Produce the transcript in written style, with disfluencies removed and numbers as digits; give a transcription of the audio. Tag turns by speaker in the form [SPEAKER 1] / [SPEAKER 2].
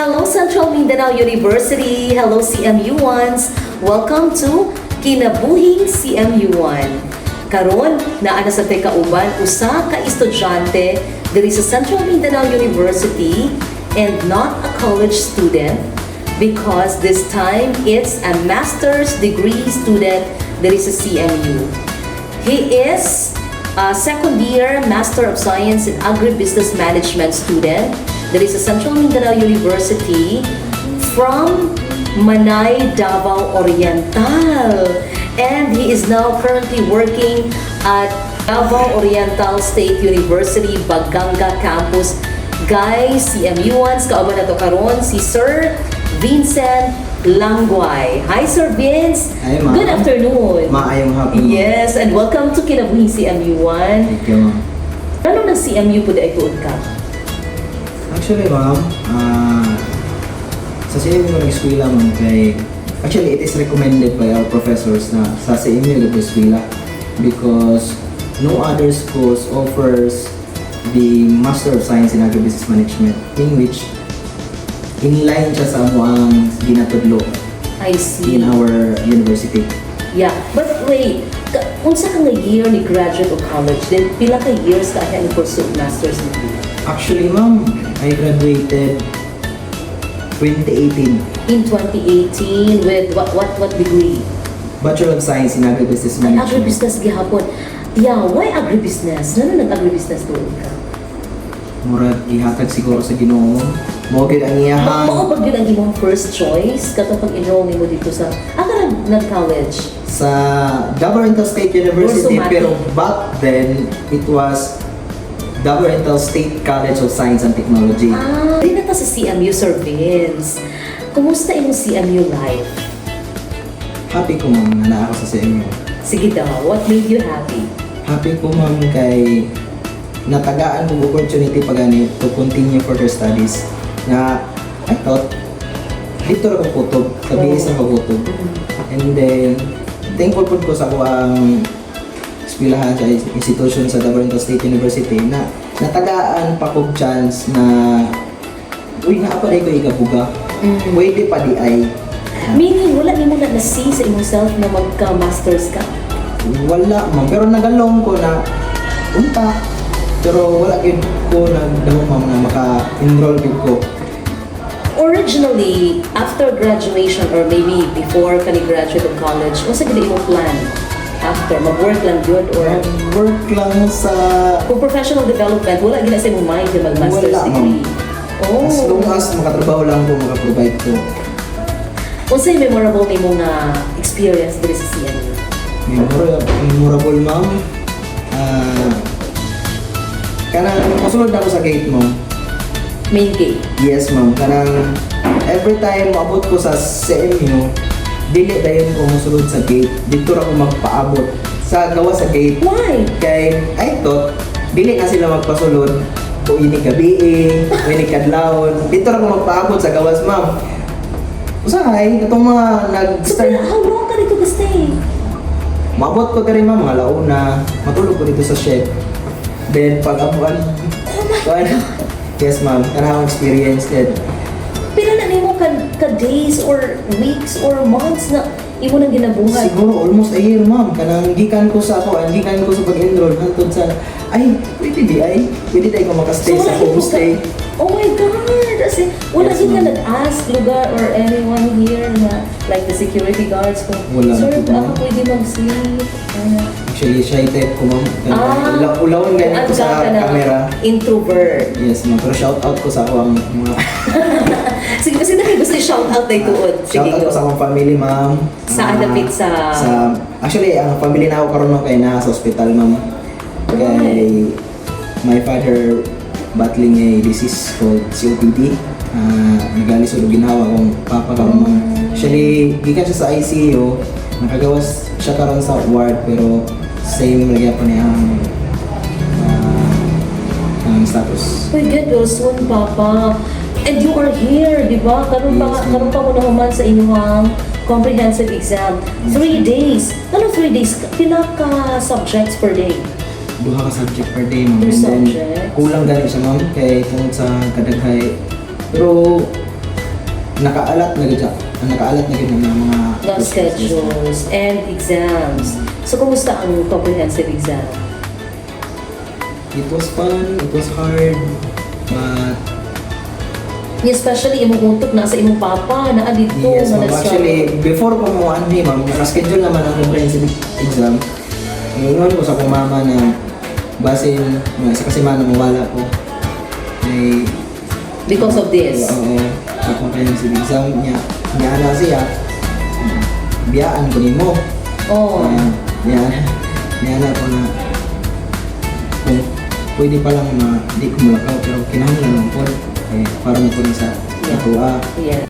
[SPEAKER 1] Hello, Central Mindanao University. Hello, CMU ones. Welcome to Kinabuhing CMU1. Karon, naa na sa tay kauban usa ka estudyante diri sa Central Mindanao University and not a college student because this time it's a master's degree student diri sa CMU. He is a second year Master of Science in Agribusiness Management student that is a Central Mindanao University from Manay, Davao Oriental. And he is now currently working at Davao Oriental State University, Baganga Campus. Guys, CMU ones, kauban nato karon si Sir Vincent Langguay. Hi, Sir Vince.
[SPEAKER 2] Hi, ma'am.
[SPEAKER 1] Good afternoon.
[SPEAKER 2] Maayong hapon, ma'am.
[SPEAKER 1] Yes, and welcome to Kinabuhing CMU1.
[SPEAKER 2] Thank you, ma'am.
[SPEAKER 1] Ano ng CMU po diay tuod ka?
[SPEAKER 2] Actually, ma'am, sa CMU ko nag-eskwela, ma'am, kay actually, it is recommended by our professors na sa CMU nag-eskwela because no other schools offers the Master of Science in Agribusiness Management in which inline siya sa amoang ginatudlo
[SPEAKER 1] I see.
[SPEAKER 2] In our university.
[SPEAKER 1] Yeah, but wait, unsa ka nga year ni graduate of college? Then pila ka years ka ni pursue master's degree?
[SPEAKER 2] Actually, ma'am, I graduated 2018.
[SPEAKER 1] In 2018 with what degree?
[SPEAKER 2] Bachelor of Science in Agribusiness
[SPEAKER 1] Ay,
[SPEAKER 2] Management.
[SPEAKER 1] Agribusiness gihapon. Yeah, why agribusiness? Ngano nag-agribusiness tuod ka?
[SPEAKER 2] Murag gihatag siguro sa Ginoo. Mao gyud ang iyahang
[SPEAKER 1] Mao ba gyud ang imong first choice katong pag-enroll nimo dito sa aka nag college?
[SPEAKER 2] Sa Davao Oriental State University,
[SPEAKER 1] Sumati.
[SPEAKER 2] Pero back then it was Davao Oriental State College of Science and Technology.
[SPEAKER 1] Ah, di na ta sa CMU, Sir Vince. Kumusta imong CMU life?
[SPEAKER 2] Happy ko, ma'am, nga naa ako sa CMU.
[SPEAKER 1] Sige daw, what made you happy?
[SPEAKER 2] Happy ko, ma'am, kay natagaan kong opportunity pa gani to continue further studies na I thought didto ra ko kutob, sa bihis na ko kutob. And then thankful pud ko sa akoang eskwelahan, sa institution sa Davao Oriental State University na natagaan pa kog chance na uy, naa pa ko igabuga. Pwede pa diay.
[SPEAKER 1] Meaning, wala nimo na na-see sa imong self na magka-masters ka?
[SPEAKER 2] Wala, ma'am, pero nagalong ko na unta, pero wala gyud ko nagdamo, ma'am, na maka-enroll gyud ko.
[SPEAKER 1] Originally, after graduation or maybe before ka ni graduate of college, unsa gid imong plan after? Mag-work lang gyud or
[SPEAKER 2] Work lang sa
[SPEAKER 1] kung professional development, wala gid na sa imong mind na mag-master's
[SPEAKER 2] Wala, ma'am.
[SPEAKER 1] Degree? Oh.
[SPEAKER 2] As long as makatrabaho lang ko, maka-provide ko.
[SPEAKER 1] Unsay memorable nimo nga experience diri sa CMU?
[SPEAKER 2] Memorable, ma'am. Ah, kanang mosulod na ako sa gate, ma'am.
[SPEAKER 1] Main gate.
[SPEAKER 2] Yes, ma'am. Kanang every time moabot ko sa CMU, dili dayon ko mosulod sa gate. Didto ra ko magpaabot sa gawas sa gate.
[SPEAKER 1] Why?
[SPEAKER 2] Kay I thought dili na sila magpasulod kung inig gabi, kung inig kadlawon. Didto ra ko magpaabot sa gawas, ma'am. Usahay, katong mga
[SPEAKER 1] So,
[SPEAKER 2] nag-start.
[SPEAKER 1] pero how long ka didto ka-stay?
[SPEAKER 2] Maabot ko diri, ma'am, mga 1:00, matulog ko didto sa shed. Then pag abuan,
[SPEAKER 1] Oh my
[SPEAKER 2] kuan, yes, ma'am, kanang experience then.
[SPEAKER 1] Pila na nimo ka days or weeks or months na imo nang ginabuhat?
[SPEAKER 2] Siguro almost a year, ma'am. Kanang gikan ko sa ako, gikan ko sa pag-enroll hangtod sa ay, pwede diay. Pwede diay ko makastay
[SPEAKER 1] wala
[SPEAKER 2] sa
[SPEAKER 1] gid mo
[SPEAKER 2] homestay.
[SPEAKER 1] Oh my God! As in, wala
[SPEAKER 2] Yes,
[SPEAKER 1] gid ka
[SPEAKER 2] ma'am.
[SPEAKER 1] Nag-ask lugar or anyone here na like the security guards kung,
[SPEAKER 2] Wala
[SPEAKER 1] "Sir,
[SPEAKER 2] na po, ma'am.
[SPEAKER 1] Ako pwede mag-sleep?" Ah.
[SPEAKER 2] Actually, shy type ko, ma'am.
[SPEAKER 1] Ah,
[SPEAKER 2] Ulawon ganito
[SPEAKER 1] ano
[SPEAKER 2] sa
[SPEAKER 1] ka na,
[SPEAKER 2] camera.
[SPEAKER 1] introvert.
[SPEAKER 2] Yes, ma'am. Pero shout out ko sa ako ang mga
[SPEAKER 1] Sige, kasi dahil gusto i-shout out na tuod. Sige,
[SPEAKER 2] Shout out
[SPEAKER 1] go.
[SPEAKER 2] ko sa akong family, ma'am.
[SPEAKER 1] Sa
[SPEAKER 2] Ah,
[SPEAKER 1] adapit sa
[SPEAKER 2] sa actually, ang family na ako karon, ma'am, kay naa sa ospital, ma'am. Kay my father battling a disease called COPD. Nagalisod og ginhawa akong papa karon, ma'am. Actually, gikan siya sa ICU, nakagawas siya karon sa ward, pero same lagi pa niya ang status.
[SPEAKER 1] Uy, get well soon, Papa. And you are here, di ba? Karon pa,
[SPEAKER 2] Yes, ma'am.
[SPEAKER 1] Karon pa mo nahuman sa inyong comprehensive exam. 3 days. Ano 3 days? Pila ka subjects per day?
[SPEAKER 2] Duha ka subject per day, ma'am.
[SPEAKER 1] Two
[SPEAKER 2] And then,
[SPEAKER 1] subjects.
[SPEAKER 2] Kulang gani siya, ma'am, kay tungod sa kadaghay. Pero Nakaalat na gyud siya. Nakaalat na gyud ang mga
[SPEAKER 1] The schedules and exams. So, kumusta ang comprehensive exam?
[SPEAKER 2] It was fun, it was hard, but
[SPEAKER 1] Especially imong utok na sa imong papa na dito
[SPEAKER 2] yes,
[SPEAKER 1] nga
[SPEAKER 2] ma'am.
[SPEAKER 1] nag-struggle.
[SPEAKER 2] Actually, before ko mo anhi, ma'am, nakaschedule naman ang comprehensive exam. Ngayon ko sa akong mama na basin, mga isa kasi mana mawala ko. Ay,
[SPEAKER 1] Because of this.
[SPEAKER 2] Oo, sa comprehensive exam niya. Niya na siya, biyaan ko nimo.
[SPEAKER 1] Oh.
[SPEAKER 2] Niya na ko na kung pwede pa lang na di ko mulakaw pero kinahanglan lang po eh, para mo po sa atoa.